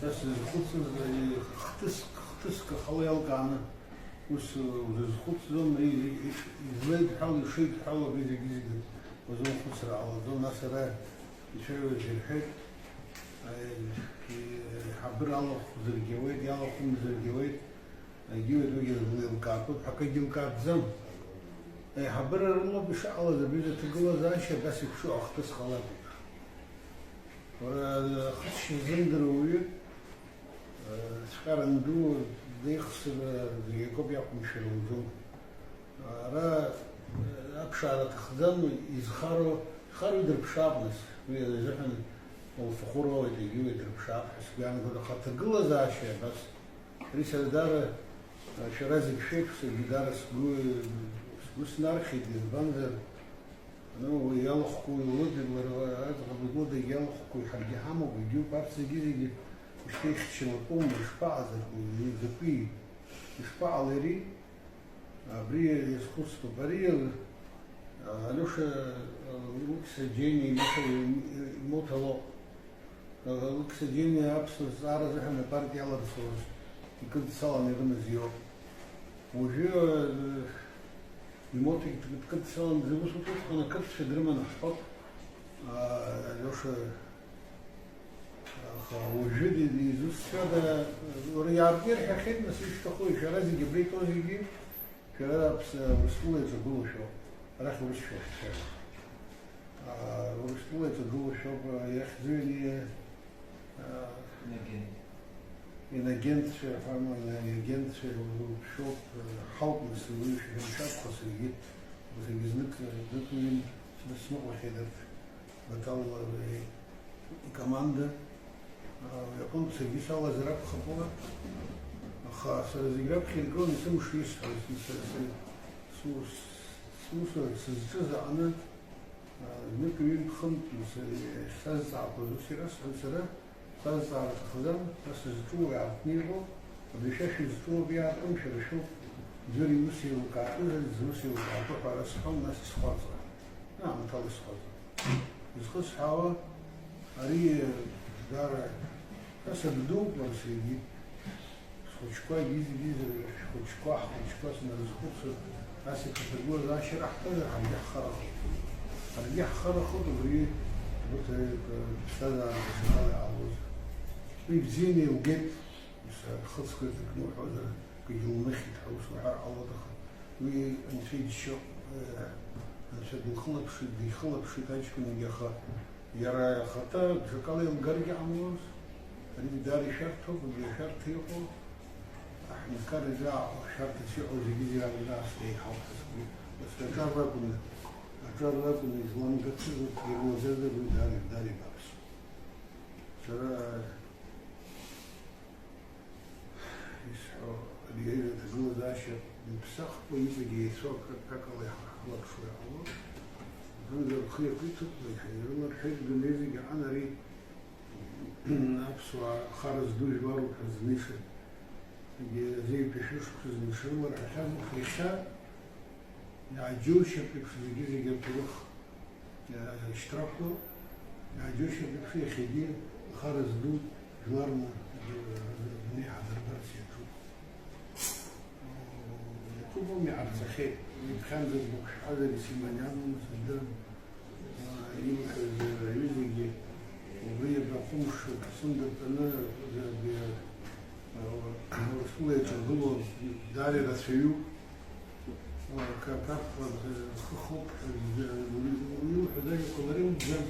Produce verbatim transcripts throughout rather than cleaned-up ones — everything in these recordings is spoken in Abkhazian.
Нас изхәыцыз, хҭыск, хҭыск ахала иалкааны, ус узызхәыцӡом, излеидҳәало, ишеидҳәало абри зегьы-зегьы уазымхәыцыр ҟалаӡом, нас ара ицәажәоз ирҳәеит, аиҳабыра алахәзаргьы ауеит, иалахәымзаргьы ауеит, егьиуеит, уигьы еилкаатәуп, ҳәа акгьы еилкаатәӡам. Аиҳабыра рылоуп ишыҟалаз абри аҭагылазаашьа абас еиԥш ахҭыс ҟалап. Уара, ахысшьа ззымдыруа уаҩы, цәҟьара анду деихсыр, зегь акоуп иақәымшәар лӡом. Ара, аԥшаара аҭахӡам, изхароу, изхароу идырԥшаап нас, уи азыҳәан лфахәы роуеит, егьиуеит, дырԥшаап ҳәа сгәы иаанагоит, аха аҭагылазаашьа абас, ари сара даара, шәара зегь шәеиԥш, саргьы даара сгәы, сгәы снархьит, избанзар, Ну, уи иалахәқәоу лыда, лара аӡӷаб лыда иалахәқәоу ҳаргьы ҳамоуп, егьиуп, арҭ зегьы-зегьы ишԥеихьчалатәума, ишԥаҟазаркуеи, закәи, ишԥаҟалари? Абри иазхәыцтәуп. Ари, а, Алиоша, а, Лукса Џьениа имоҭа-, имоҭа лоуп. Лукса Џьениа аԥсуа зҵаара азыҳәан апартиа иаларҵоз икыдцаланы ирымаз иоуп. Уажәы, э, имоҭагьы дкыдцаланы, зусутә усҟан ақырҭцәа дрыманы ҳҳәоуп. А, Алиоша, аха уажәы ди-, дизусҭцәада, уара иаартны ирҳәахьеит, нас ишәҭаху, шәара зегьы абра итәоу зегьы, шәара Аԥс-, Урыстәыла иаҿагылоу шәоуп. Арахь урысшәа шәҳәа. А, Урыстәыла иаҿагылоу шәоуп, а, иахьӡу иани-, а, Инагент. Инагентцәа, ҳәа, ма, инагентцәа шәоуп, а, ҳауп, нас, уи шәҳәынҭқарқәа саргьы, саргьы знык, знык ҩын сныҟәахьеит арҭ. Батал, э, икоманда, а, уи аҟынтә саргьы салазар акәхап уа, аха сара зегь раԥхьа иргылан сымш исҳәоз, са, са, сус-, сусурахь сызҿыз аҟны, а, ҩынтә-ҩынтә-хынтә са, сазҵаақәаз ус ирасҳәон сара, сазҵаара аҭахӡам, са сызҿу уи аартны иҟоуп, абри шәа шәызҿу абри аартын, шәара шәоуп, ӡәыр иус еилкаатәызар, зус еилкаатәу ҳәа ара сҳәон, нас исхәарҵуан. Аамҭала исхәарҵуан. Изхысҳәаауа, ари даара, са сабдуп, уара, саргьы. Схәыҷқәа, зегьы-зегьы, шәхәыҷқәа, ҳхәыҷқәа снарызхәыцыр, ас еиԥш аҭагылазаашьа раҳҭазар, ҳаргьы ҳхарахоит. Ҳаргьы ҳхарахоит убри, урҭ, э, ԥсҭазаара даҽакала иаауаз. Уи бзианы илгеит. Ус, ахыцқәа ирҭакны уҳәозар, акгьы лмыхьит ҳәа ус уҳәар ҟалоит, аха уи анцәа иџьшьо, э, анцәа дылхылаԥшит, дихылаԥшит аҷкәынгьы, аха иара ихаҭа даҽакала илгаргьы ҟамлоз, ари даара ишәарҭоуп, убри ашәарҭа иҟоу, аҳәынҭқарра аҿы ашәарҭас иҟоу зегьы-зегьы ара нас еиҳауп ҳәа сгәы, ус аҿар ракәны, аҿар ракәны изламгацыз урҭ ируаӡазар, уи даара, даара ибаԥсуп. Сара Исҳәо, ари аҩра аҭагылазаашьа мԥсахкәа иҵегь еицәоу акы-, акала иҳа-, ҳхылаԥшуа иҟалоит. Аганӡа рхы иақәиҭуп, зегь ҳирыларҳәеит, дунеи зегь аҟан ари аԥсуаа хара зду жәларуп ҳәа зны ишыр-, зегь азеитәи шәышықәса зны ишрыларҳәахьаз, иахьа иааџьоушьартә еиԥш зегьы-зегь аҭоурых Иа-, ишьҭрақәло, иааџьоушьартә еиԥш, иахьагьы хара зду жәларны, э, адунеи ҳадырбарц иаҿуп. Иаҿуп ауми, иҟарҵахьеит. Уи дхьамзар, дықәшәҳазар, исыманианума, сыздырам. Э, илҳәаз, э, аҩызагьы убри абаҟәымш Аԥсны дыртәаны, э, э, Урыстәыла иаҿагыло даара ирацәаҩуп. Акы-, акы-, акы-, хыхоуп, уи, уи, уи, уи, уи, лара илӡам.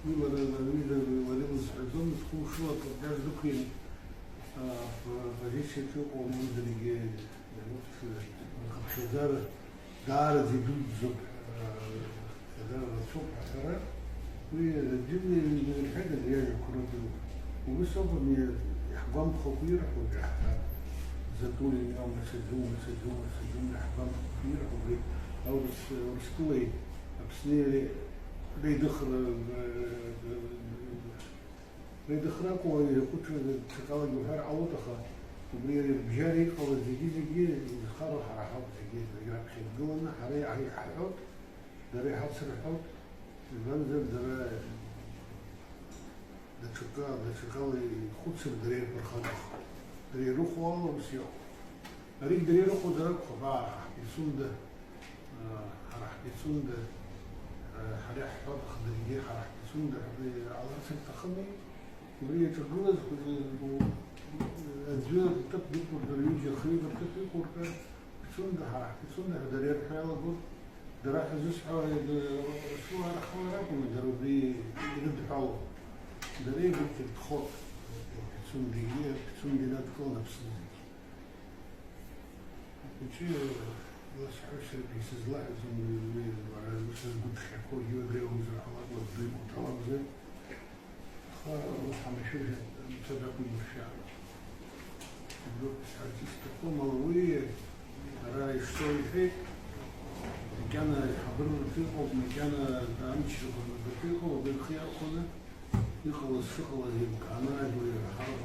Уи лара, лара, уи, лара, лара илызҳәаӡомызт, хәымшла акаԥкьаж дықәиан, а, п-, позициаҿы иҟоу амондагьы, урҭ, рхыԥхьаӡара даараӡа идуӡӡоуп, а, Дара рацәоуп аҳәара. Уи Џьумиа ирҳәеит абри ажәақәа рыдуп. Убыс ауп абни иаҳгәамԥхакәа ирҳәо абри ҳҳәар. Затулин иоума, Саџьума, Саџьума, Саџьума иаҳгәамԥхакәа ирҳәо абри аурыс, Урыстәылеи Аԥсни реидыхра, э, э, Реидыхракәа уаҩы иаҟәыҵра даҽакалагьы уҳәар ҟалоит, аха убри иара ирыбжьара иҟалаз зегьы-зегьы изхароу ҳара ҳауп, зегьы, зегь раԥхьа иргыланы ҳара иаҳ-, иҳаҳәоит, дара иҳацырҳәоит, избанзар, дара, Даҽакы, даҽакала ихәыцыр, дара ирԥырхагахоит. Дара ирыхәо ала ус иҟоуп. Аригь дара ирыхәо дара акәхап, аа, ҳпицунда, аа, ҳара ҳпицунда, аа, ҳара иаҳҳәап, аха даргьы ҳара ҳпицунда ҳәа ҟаларц рҭахыми. Убри иаҿагылаз, аӡәы аҭыԥ дықәлар, дара ҩыџьа хҩык рҭыԥ иқәуртәар, ԥицунда ҳара ҳпицунда ҳәа дара ирҳәо иалагоит. Дара ҳәа зысҳәауа, рсуаа рхала ракәны, дара убри ирыдҳәалоуп. Дара егьырҭ иртәхоит, Пицунда, Пицунда инадкыланы Аԥсны зегьы. Ахәыҷы иласҳәашьаргьы сызлаҳәаӡом, уи, уи, уара, сызгәыԥхьақәоугьы убри акәымзар ҟалап, уара дыҩ-, уҭалап зегь. Аха урҭ ҳамашәыжәҩа анцәа дақәимыршәааит. Абри ҳәарц исҭахым ала уи, ара ишцо иҳәеит, макьана иҳабырлартә иҟоуп, макьана амчрақәа рнапаҿы иҟоуп, абри рхы иархәаны иҟалаз шыҟалаз еилкааны ажәлар ирҳар-,